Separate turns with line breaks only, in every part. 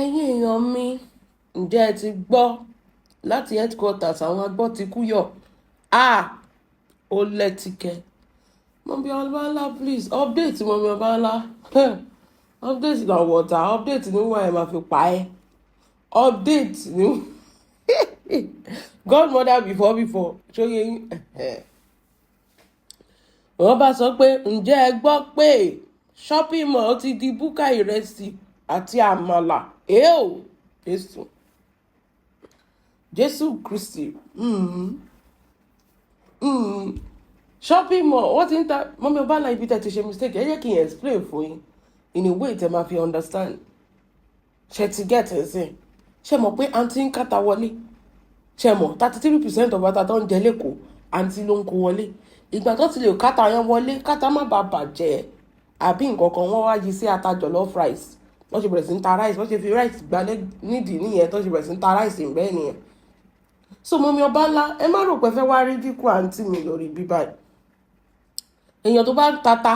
Ẹ̀yin èèyàn mi, ǹjẹ́ ẹ ti gbọ́ láti headquarters àwọn agbọ́tikúyọ̀? Ah, ó lẹ́tìkẹ́. Mummy Ọbańlá, please update. Mummy Ọbańlá, update na water. Update ní wọ́n ẹ̀ máa fi pa ẹ́. Update ní godmother before before ṣóyè yín. Wọ́n bá sọ pé, ǹjẹ́ ẹ gbọ́ pé shopping mall ti di búkà ìrẹsì àti àmàlà? Èèò, Jésù, Jésù Kristi. Shopping mall, wọ́n ti ń ta. Mummy Ọbańlá, ibi tẹ́ ti ṣe mistake, ẹ jẹ́ kí n explain fún yín in a way tẹ́ máa fi understand. Ṣe ti get ẹ̀ sìn? Ṣe mọ̀ pé àǹtí ń kàtà wọlé? Ṣe mọ̀ 33% of ata tó ń jẹ l'Ékòó, àǹtí ló ń kó wọlé? Ìgbà tó ti lè kàtà yẹn wọlé, kàtà má bàa bàjẹ́ àbí nǹkan kan, wọ́n wá yí sí ata jollof rice. Wọ́n ṣe bẹ̀rẹ̀ sí ń ta rice, wọ́n ṣe fi rice gbalẹ̀ nídìí nìyẹn, tó ṣe bẹ̀rẹ̀ sí ń ta rice bẹ́ẹ̀ nìyẹn. So Mummy Ọbańlá, ẹ má rò pé fẹ́ wá rí dínkù àǹtí mi lórí bíbá yìí. Èèyàn tó bá ń tata,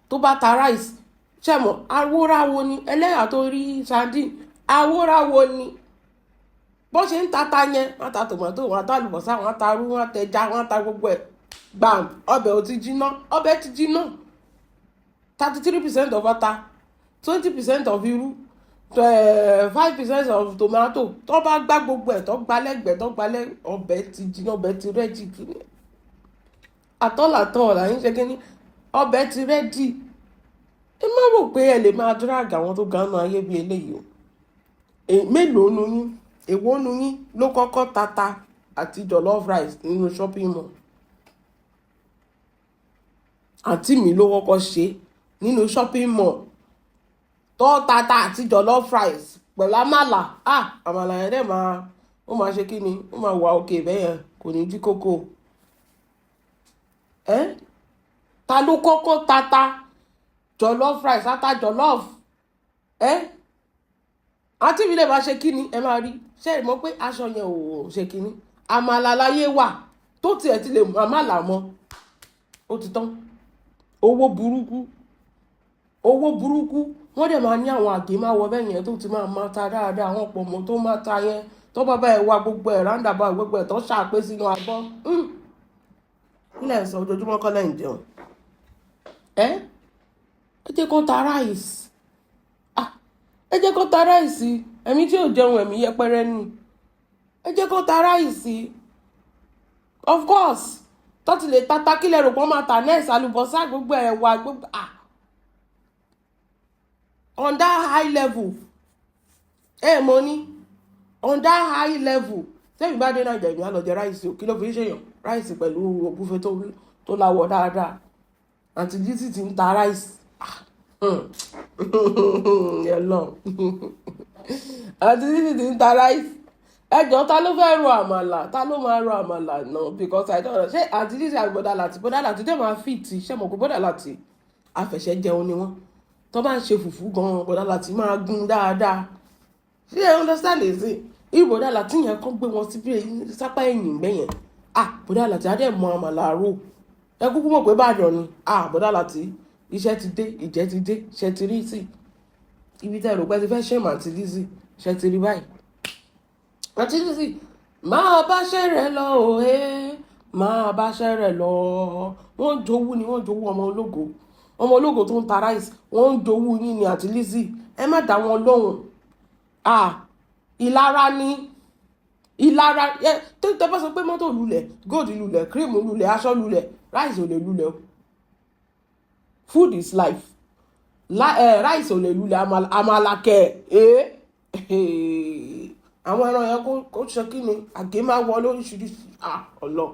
tó bá ta rice, ṣe mọ̀ awóráwo ni ẹlẹ́yà tó rí sardine, awóráwo ni. Bó ṣe ń tata yẹn, wọ́n ta tòmátò, wọ́n ta àlùbọ́sà, wọ́n ta arú, wọ́n tẹja, wọ́n ta gbogbo ẹ̀ gbàm. Ọbẹ̀ ò ti jiná, ọbẹ̀ ti jiná. 33% of ata, 20% of irú, 5% of tomato, tó bá gbá gbogbo ẹ̀, tó gbá lẹ́gbẹ̀ẹ́, tó gbá lẹ́, ọbẹ̀ ti jiná, ọbẹ̀ ti ready. Kìíní àtọ́làtọ́ là ń ṣe kínní, ọbẹ̀ ti ready. Ẹ má rò pé ẹ lè máa drag àwọn tó ganu ayé bíi eléyìí o. Mélòó nu yín, èwo nu yín ló kọ́kọ́ tata àti jollof rice nínú shopping mall? Àǹtí mi ló kọ́kọ́ ṣe nínú shopping mall, tó tata àti jollof rice pẹ̀lú àmàlà. Ah, àmàlà yẹn dẹ̀ máa, ó máa ṣe kí ni, ó máa wà òkè bẹ́yẹn, kò ní dí kókó ẹ́. Ta ló kọ́kọ́ tata jollof rice, ata jollof ẹ́? Àǹtí mi lè máa ṣe kí ni, ẹ máa rí. Ṣé ẹ mọ̀ pé aṣọ yẹn ò ṣe kí ni, àmàlà láyé wà tó tiẹ̀ ti lè mú àmàlà mọ́, ó ti tán. Owó burúkú, owó burúkú. Wọ́n dẹ̀ máa ní àwọn àgé máa wọ bẹ́ẹ̀ yẹn tó ti máa máa ta dáadáa, àwọn pọ̀mọ́ tó máa ta yẹn, tó bá bá ẹ̀ wá gbogbo ẹ̀ ráńdàbà, gbogbo ẹ̀ tó ṣàpé sínú abọ́. Nílẹ̀ sọ ojoojúmọ́ kọ́ lẹ́yìn jẹun. Ẹ jẹ́ kó ta rice. Ah, ẹ jẹ́ kó ta rice. Ẹ̀mí tí ò jẹun, ẹ̀mí yẹpẹrẹ ni. Ẹ jẹ́ kó ta rice. Of course, tó ti lè tata, kílẹ̀ rò pọ́n máa tà nẹ́ẹ̀sì, àlùbọ́sà, gbogbo ẹ̀wà, gbogbo. Ah, on that high level, ẹ mọ̀ ní on that high level, tẹ́mi bá dé Nàìjíríà, ìgbìmọ̀ lọ jẹ rice o. Kí ló fi ń ṣèyàn? Rice pẹ̀lú ògúnfe tó láwọ̀ dáadáa. Àǹtí Lizzy ti ń ta rice ẹ lọ, àǹtí Lizzy ti ń ta rice. Ẹjọ́, ta ló fẹ́ ro àmàlà? Ta ló máa ro àmàlà náà? Because I don't know, ṣé àǹtí Lizzy àti bọ́dà láti, bọ́dà láti dẹ̀ máa fit? Ṣé mo kó bọ́dà láti àfẹ̀ṣẹ́ jẹun ni wọ́n, tó bá ń ṣe fùfú gan-an, bọ́dà láti máa gún dáadáa. Ṣé ẹ understand? Èsì irú bọ́dà láti yẹn kọ́ gbé wọn síbi sápá ẹ̀yìn gbẹ̀yẹn. Ah, bọ́dà láti á dẹ̀ mọ àmàlà rò. Ẹ kúkú mọ̀ pé Ìbàdàn ni. Ah, bọ́dà láti, iṣẹ́ ti dé, ìjẹ́ ti dé. Ṣe ti rí sí ibi tẹ́ ẹ rò pé ẹ ti fẹ́ ṣẹ̀mọ̀ àǹtí Lizzy? Ṣe ti rí báyìí? Àǹtí Lizzy, máa báṣẹ́ rẹ̀ lọ òhe, máa báṣẹ́ rẹ̀ lọ. Wọ́n jowú ni, wọ́n jowú ọmọ ológo, ọmọ ológo tó ń ta rice. Wọ́n ń jowú yín ni. Àǹtí Lizzy, ẹ má dá wọn lóhùn. Ah, ìlara ni, ìlara. Ẹ tó tẹ bá sọ pé mọ́tò lulẹ̀, gold lulẹ̀, cream lulẹ̀, aṣọ lulẹ̀, rice ò lè lulẹ̀ o. Food is life. Rice ò lè lulẹ̀. Àmàlà kẹ̀ ẹ́, àwọn ẹran yẹn kó ṣe kí ni, àgé máa wọ lóríṣiríṣi. Ah, ọlọ,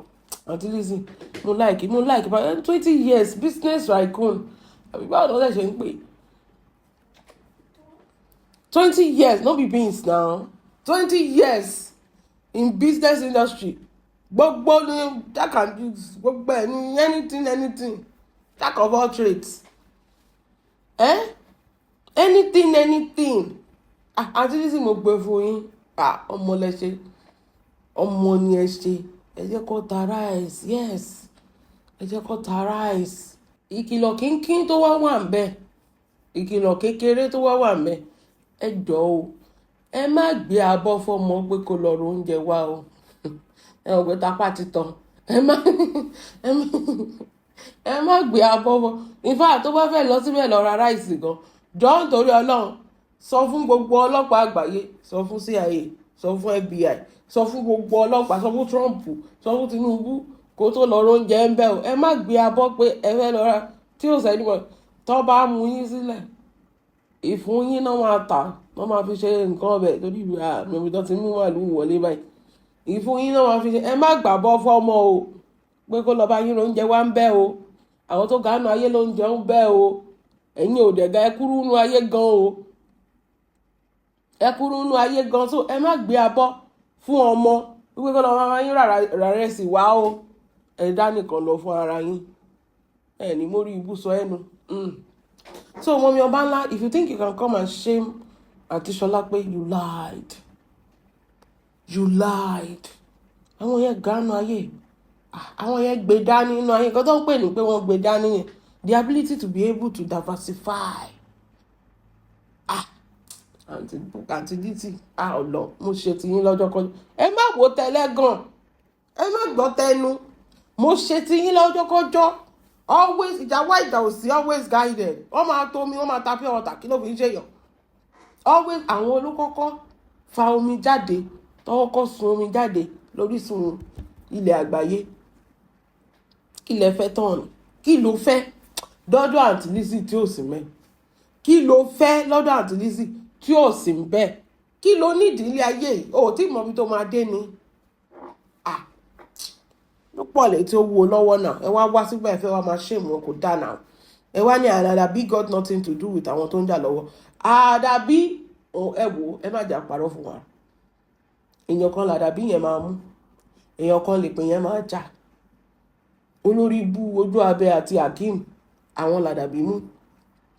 àǹtí Lizzy, mo like, mo like 20 years business tycoon, àbí báwo ló ṣe ń pè? 20 years no be beans now. 20 years in business industry, gbogbo ní jack and jill, gbogbo ẹ̀ ní anything, anything, jack of all trades, eh? Anything, anything. Ah, àǹtí Lizzy, mo gbé fún yín. Ah, ọmọ lẹ ṣe, ọmọ ni ẹ ṣe. Ẹ jẹ́ kó ta rice. Yes, ẹ jẹ́ kó ta rice. Ìkìlọ̀ kínkín tó wá wà ń bẹ̀, ìkìlọ̀ kékeré tó wá wà ń bẹ̀, ẹ jọ̀ọ́ o. Ẹ má gbé abọ́ fọ́mọ pé kó lọ ro oúnjẹ wá o. Ẹ ò gbé tapá títàn. Ẹ má gbé abọ́ fọ́. In fact, tó bá fẹ́ lọ síbẹ̀ lọ ra rice gan, jọ̀ọ́, nítorí Ọlọ́run, sọ fún gbogbo ọlọ́pàá àgbáyé, sọ fún CIA, sọ fún FBI, sọ fún gbogbo ọlọ́pàá, sọ fún Trump, sọ fún Tinubu, kó tó lọ róúnjẹ ń bẹ̀ o. Ẹ má gbé abọ́ pé ẹ fẹ́ lọ ra tí ò sẹ́ni mọ̀. Tó bá mú yín sílẹ̀, ìfun yín náà máa tà, wọ́n máa fi ṣe nǹkan ọbẹ̀, torí àmì tó ti mú màlúù wọlé báyìí, ìfun yín náà máa fi ṣe. Ẹ má gbàbọ́ fọ́mọ o pé kó lọ bá yín róúnjẹ wá ń bẹ́ o. Àwọn tó gánú ayé ló ń jẹun bẹ́ẹ̀ o. Ẹ̀yin ò dẹ̀ga, ẹ kúrú nú ayé gan o, ẹ kúrú nú ayé gan. So ẹ má gbé abọ́ fún ọmọ wípé kó lọ máa yín rà rẹ̀ sí wá o. Ẹ dá nìkan lọ fún ara yín, ẹ ní mórí ibùsọ ẹnu. So mummy ọba ńlá, if you think you can come and shame Aunty Ṣọlápé, you lied, you lied. Àwọn yẹn gánú ayé, àwọn yẹn gbé dání nínú ayé. Nǹkan tó ń pè ní pé wọ́n gbé dání yẹn, the ability to be able to diversify. Ah, Àǹtí Lizzy, ah, ọ̀lọ́ mo ṣe tiyín lọ́jọ́ kọjọ́. Ẹ má wo tẹ́lẹ̀ gan, ẹ má gbọ́ tẹnu. Mo ṣe tiyín lọ́jọ́ kọjọ́. Always ìjà wá, ìjà ò sí, always guided. Wọ́n máa tó omi, wọ́n máa ta pure water. Kí ló fi ń ṣèyàn? Always àwọn olókọ́kọ́ fa omi jáde, tọwọ́kọ́ sun omi jáde lórísun ilẹ̀ àgbáyé. Kí lẹ fẹ́ tán? Kí ló fẹ́ dọ́dọ̀ Àǹtí Lizzy tí ò sí mẹ́? Kí ló fẹ́ lọ́dọ̀ Àǹtí Lizzy tí ò sí ń bẹ́ẹ̀? Kí ló nídìí ilé ayé yìí? O ò tí mọ ibi tó máa dé ni. Ah, ló pọ̀ lè tí ó wúwo lọ́wọ́ náà. Ẹ wá wá sígbà ẹ fẹ́ wá máa ṣèmù wọn, kò dáa náà. Ẹ wá ní Àdàbí got nothing to do with àwọn tó ń jà lọ́wọ́. Àdàbí, ẹ wò, ẹ má jà parọ́ fún wa. Èèyàn kan làdàbí yẹn máa mú, èèyàn kan lè pè yẹn máa jà. Olórí ibú ojú abẹ àti Akeem, àwọn làdàbí mú.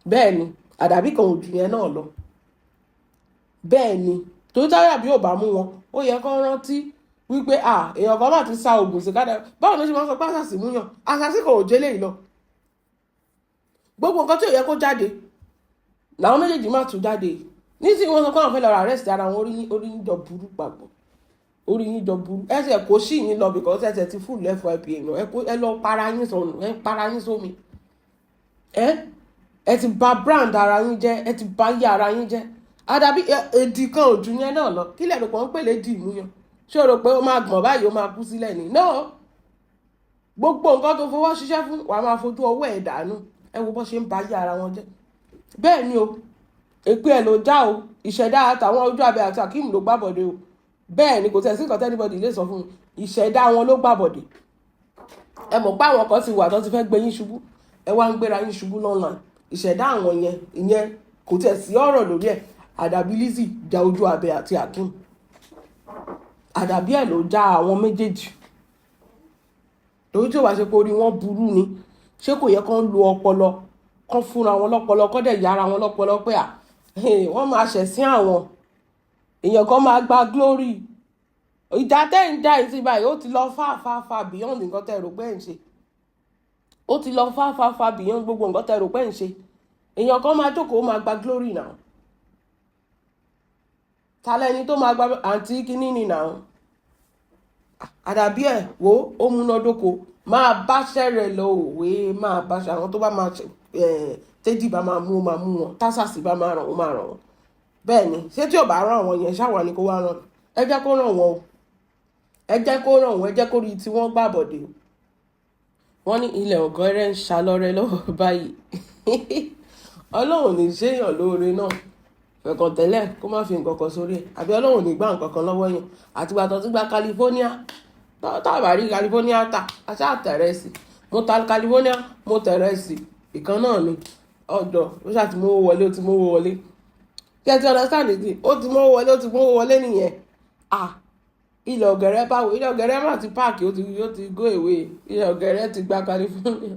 Bẹ́ẹ̀ ni, àdàbí kan ò jù yẹn náà lọ. Bẹ́ẹ̀ ni, torí táyà bí ò bá mú wọn, ó yẹ kó rántí wípé à èèyàn kan bá ti sa oògùn sí kádà. Báwo ló ṣe máa ń sọ pé àṣàṣì mú yàn? Àṣàṣì kan ò jẹ́ léyìí lọ. Gbogbo nǹkan tí ò yẹ kó jáde làwọn méjèèjì má tún jáde nísìnyí. Wọ́n sọ pé àwọn fẹ́ lọ arrest ara wọn. Orí yín jọ burú papọ̀, orí yín jọ burú. Ẹsẹ̀ kò sí yín lọ because ẹsẹ̀ ti full FYP èèyàn. Ẹ lọ para yín sọnù, ẹ para yín sómi. Ẹ ti bà brand ara yín jẹ́, ẹ ti bà yé ara yín jẹ́. Àdàbí èdì kan ò ju yẹn náà lọ. Kí lẹ́nu kan ń pèlè dì mú yan? Ṣé o rò pé ó máa gbọ̀n báyìí, ó máa kú sílẹ̀ ni? No, gbogbo nǹkan tó fọwọ́ ṣiṣẹ́ fún, wàá máa fojú ọwọ́ ẹ̀ dànù. Ẹ wo bó ṣe ń ba ayé ara wọn jẹ́. Bẹ́ẹ̀ ni o, èpè ẹ̀ ló já o. Ìṣẹ̀dá àtàwọn ojú abẹ àti Akeem ló gbàbọ̀dé o. Bẹ́ẹ̀ ni, kò tẹ̀ sí nǹkan t' anybody lè sọ fún mi. Ìṣẹ̀dá wọn ló gbàbọ̀dé. Ẹ mọ̀ pé àwọn kan ti wà tó ti fẹ́ gbé yín ṣubú, ẹ wá ń gbéra yín ṣubú online. Ìṣẹ̀dá àwọn yẹn, ìyẹn kò tẹ̀ sí ọ̀rọ̀ lórí ẹ̀. Àdàbí Lizzy já ojú abẹ àti Akeem, àdàbí ẹ̀ ló já àwọn méjèèjì. Torí tí ó bá ṣe pé orí wọn burú ni, ṣé kò yẹ kán lo ọpọlọ, kán fúnra wọn lọ́pọlọ, kán dẹ̀ yára wọn lọ́pọlọ pé à wọ́n máa ṣẹ̀sín àwọn èèyàn kan máa gba glory? Ìjà tẹ́ ń jà yìí sí báyìí, ó ti lọ far, far, far beyond nǹkan tẹ́ rò pé ń ṣe. Ó ti lọ far, far, far beyond gbogbo nǹkan tẹ́ rò pé ń ṣe. Èèyàn kan máa jókòó, máa gba glory now. Ta lẹni tó máa gba? Àǹtí kínní ni now. Àdàbí ẹ̀ wo, ó múnádóko, máa báṣẹ́ rẹ̀ lọ òwe, máa báṣẹ́ àwọn tó bá máa tẹ́jì bá máa mú, ó máa mú wọn. Tásàsì bá máa ràn, ó máa ràn wọn. Bẹ́ẹ̀ ni, ṣé tí ò bá ràn àwọn yẹn, ṣáwa ni kó wá ràn? Ẹ jẹ́ kó ràn wọ́n o, ẹ jẹ́ kó ràn wọ́n, ẹ jẹ́ kó rí tí wọ́n gbàbọ̀dé o. Wọ́n ní ilẹ̀ ọ̀gọ́rẹ́ ń ṣalọ́rẹ́ lọ́wọ́ báyìí. Ọlọ́run ní ṣéyàn lóore náà fẹ̀kàn tẹ́lẹ̀, kó má fi nǹkan kan sórí ẹ̀, àbí Ọlọ́run ní gbà nǹkan kan lọ́wọ́ yẹn. Àtìgbà tó ti gba California, tá a bá rí California ta, aṣá tẹ̀rẹ̀ sí. Mo ta California, mo tẹ̀rẹ̀ sí ìkan náà ni ọ̀dọ̀. Ó ṣáà ti mówó wọlé, ó ti mówó wọlé. Kí ẹ ti understand it, ó ti mówó wọlé, ó ti mówó wọlé nìyẹn. Ah, ilẹ̀ ọ̀gẹ̀rẹ̀ báwo? Ilẹ̀ ọ̀gẹ̀rẹ̀ má ti park, ó ti go away. Ilẹ̀ ọ̀gẹ̀rẹ̀ ti gba California.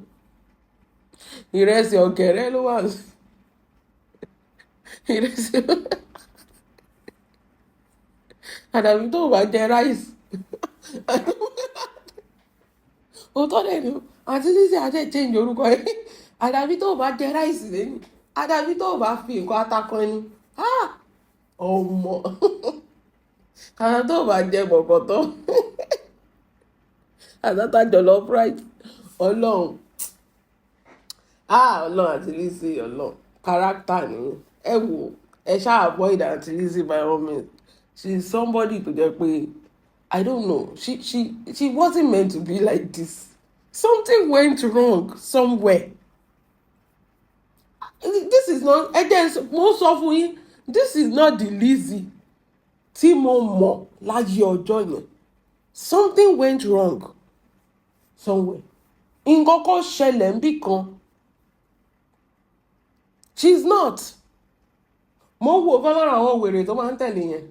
Ìrẹsì ọ̀gẹ̀rẹ̀ ló wà, ìrẹsì. Àdàbí tó o bá jẹ rice, òótọ́ dẹ̀ ni. Àti Lizzy àti change orúkọ yẹn. Àdàbí tó o bá jẹ rice lẹ́nu, àdàbí tó o bá fi nǹkan atakọ ẹni. Ọmọ kàkà tó bá jẹ bọ̀kọ̀tọ̀ àtàtà jollof rice. Ọlọ́run, ah, Ọlọ́run, Aunty Lizzy, Ọlọ́run, character ni. Ẹ wò, ẹ ṣáà avoid Aunty Lizzy by all means. She is somebody tó jẹ́ pé, I don't know, she wasn't meant to be like this. Something went wrong somewhere. This is not, ẹ jẹ́ mo sọ fún yín, this is not the Lizzy tí mo mọ̀ láyé ọjọ́ yẹn. Something went wrong somewhere. Nǹkan kan ṣẹlẹ̀ níbì kan. She is not. Mo ń wo kan lára àwọn wèrè tó máa ń tẹ̀lé yẹn.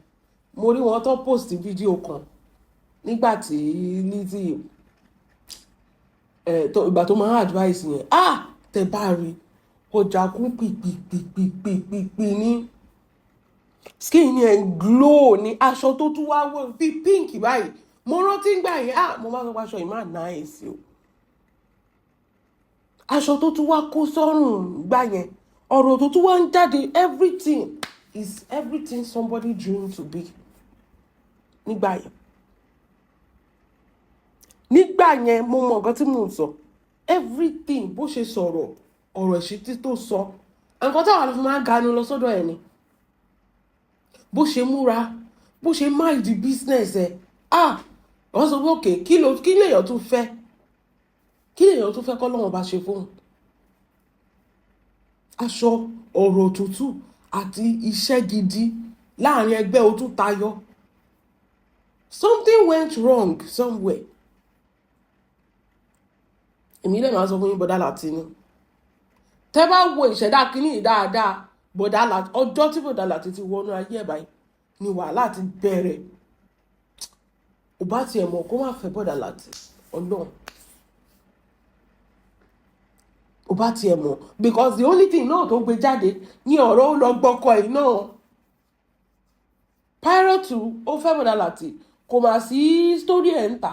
Mo rí wọn tó post fídíò kan nígbà tí Lizzy ẹ̀ tó ìgbà tó máa ń advice yẹn. Ah, tẹ bá rí ọjà kún pìpìpìpìpìpì ní skin yẹn, glow ní aṣọ tó tún wá wọ̀ bíi pink báyìí. Mo rántí gbà yẹn, ah, mo máa ń sọ pé aṣọ yìí máa nice o. Aṣọ tó tún wá kó sọ́rùn gbà yẹn, ọ̀rọ̀ tó tún wá ń jáde, everything is everything somebody dream to be nígbà yẹn. Nígbà yẹn, mo mọ nǹkan tí mò ń sọ. Everything, bó ṣe sọ̀rọ̀, ọ̀rọ̀ ìṣítí tó sọ, nǹkan táwọn àlùfáà máa ń ganu lọ sọ́dọ̀ ẹ̀ ni. Bó ṣe múra, bó ṣe mind the business ẹ̀, ah, wọ́n sọ pé òkè, kí ló, kí lèèyàn tún fẹ́, kí lèèyàn tún fẹ́ kọ́ lọ́wọ́n bá ṣe fóun? Aṣọ, ọ̀rọ̀ tútù àti iṣẹ́ gidi láàrin ẹgbẹ́, o tún tayọ. Something went wrong somewhere. Èmi lè máa sọ fún yín, bọ́dá Láti ni. Tẹ́ bá wo ìṣẹ̀dá kínní yìí dáadáa, bọ́dá Láti, ọjọ́ tí bọ́dá Láti ti wọnú ayé ẹ̀ báyìí ni wàhálà ti bẹ̀rẹ̀. Ò bá tiẹ̀ mọ̀ kó má fẹ́ bọ́dá Láti. Ọlọ́run, ò bá tiẹ̀ mọ̀, because the only thing náà tó gbé jáde ní ọ̀rọ̀ ó lọ gbọ́kọ̀ ẹ̀ náà. Pirate ó fẹ́ bọ́dá Láti, kò mà sí story ẹ̀ ń tà.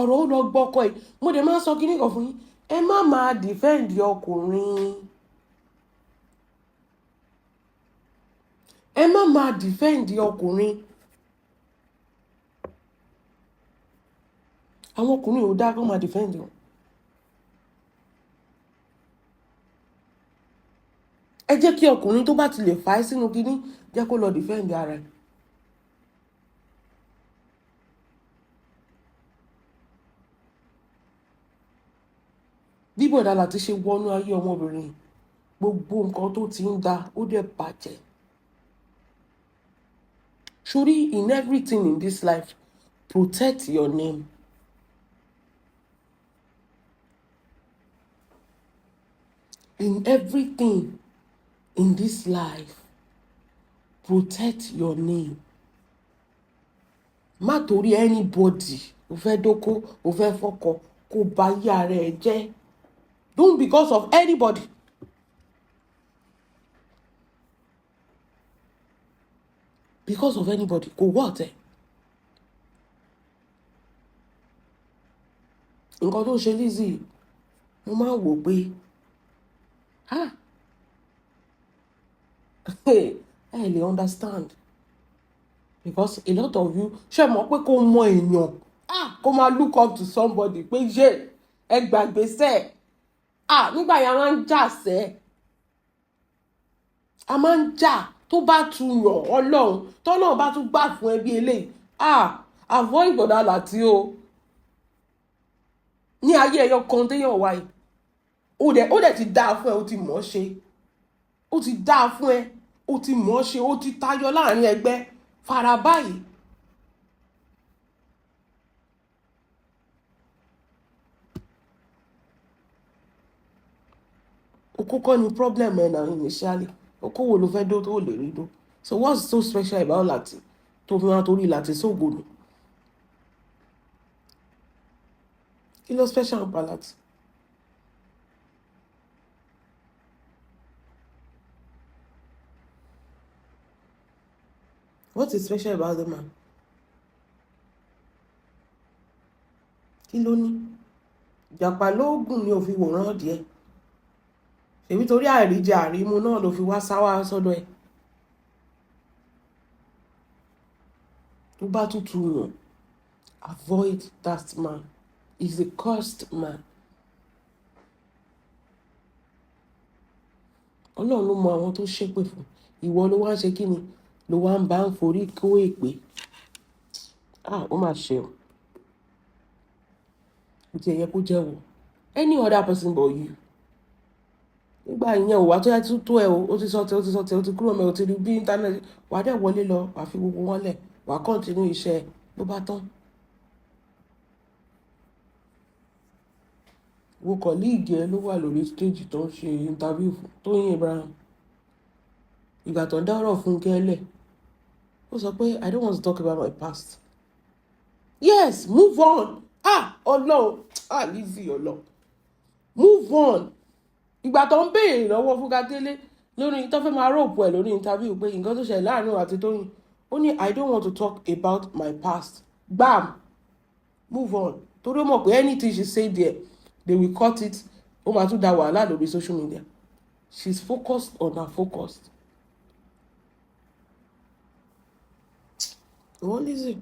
Ọ̀rọ̀ ó lọ gbọ́kọ̀ ẹ̀. Mo dẹ̀ máa ń sọ kíní kan fún yín: ẹ má máa defend ọkùnrin, ẹ má máa defend ọkùnrin. Àwọn ọkùnrin ò dáa kó máa defend wọn. Ẹ jẹ́ kí ọkùnrin tó bá ti lè fà á sínú kinní, jẹ́ kó lọ defend ara ẹ̀. Bí bọ̀dá Láti ṣe wọnú ayé ọmọbìnrin, gbogbo nǹkan tó ti ń da, ó dẹ̀ bàjẹ́. Sori, in everything in this life, protect your name. In everything in this life, protect your name. Má torí anybody o fẹ́ dóko, o fẹ́ fọ́kọ, kó ba yí ara ẹ jẹ́. Don't, because of anybody, because of anybody, kò wọ́ ọ̀tẹ̀. Nǹkan tó ń ṣe Lizzy, mo máa ń wò pé, ah, ẹ lè understand, because a lot of you ṣe mọ̀ pé kó mọ èèyàn, ah, kó máa look up to somebody pé ṣe ẹ gbàgbé sẹ́ẹ̀. Ah, nígbà yẹn, a máa ń jà sẹ́, a máa ń jà. Tó bá tu yàn, Ọlọ́run tọ́lọ́run bá tún gbà fún ẹbí eléyìí, ah, avoid bọ̀dá Láti o. Ní ayé ẹyọ kan téèyàn wáyé, ó dẹ̀ ti dáa fún ẹ, ó ti mọ̀ ọ́ ṣe, ó ti dáa fún ẹ, ó ti mọ̀ ọ́ ṣe, ó ti tayọ láàrin ẹgbẹ́ fara báyìí. Okó kọ́ ni problem ẹ̀ náà initially. Okó wo ló fẹ́ dó tó lè rí dó? So what's so special about Láti tó fi máa torí Láti sóògùn nù? Kí ló special about Láti? What is special about the man? Kí ló ní? Ìjàpá lóògùn ni òfin wòran díẹ̀. Ṣèbí torí àìríjẹ àrímu náà ló fi wá sáwá sọ́dọ̀ ẹ̀. Tó bá tútù wọn, avoid that man. He's a cursed man. Ọlọ́run ló mọ àwọn tó ṣépè fún. Ìwọ ló wá ń ṣe kíni, ló wá ń bá ń forí kó èpè. Ah, ó mà ṣe o. Kò tiẹ̀ yẹ kó jẹ́wọ́. Any other person but you. Nígbà yẹn ò wá tó yẹ tó ẹ o, ó ti sọ tẹ, ó ti sọ tẹ, ó ti kúrò mẹ́, ó ti rí bí internet, wà á dẹ̀ wọlé lọ, wà á fi gbogbo wọn lẹ̀, wà á continue iṣẹ́ ló bá tán. Wo colleague ẹ ló wà lórí stage tó ń ṣe interview fún Tóyìn Abraham. Ìgbà tó ń dá ọ̀rọ̀ Fúnkẹ́ lẹ̀, ó sọ pé, "I don't want to talk about my past." Yes, move on. Ah, Ọlọ́run, ah, Lizzy, Ọlọ́run, move on. Ìgbà tó ń béèrè lọ́wọ́ Fúnkẹ́ Akíndélé lórí tó fẹ́ máa rope ẹ̀ lórí interview pé nǹkan tó ṣẹlẹ̀ láàrin òun àti Tóyìn, ó ní, "I don't want to talk about my past." Gbam, move on. Torí ó mọ̀ pé anything she say there, they will cut it. Ó máa tún da wàhálà lórí social media. She's focused on her focus. Ìwọ Lizzy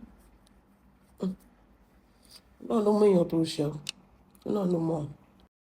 náà ló mọ èèyàn tó ṣe ọ náà ló mọ.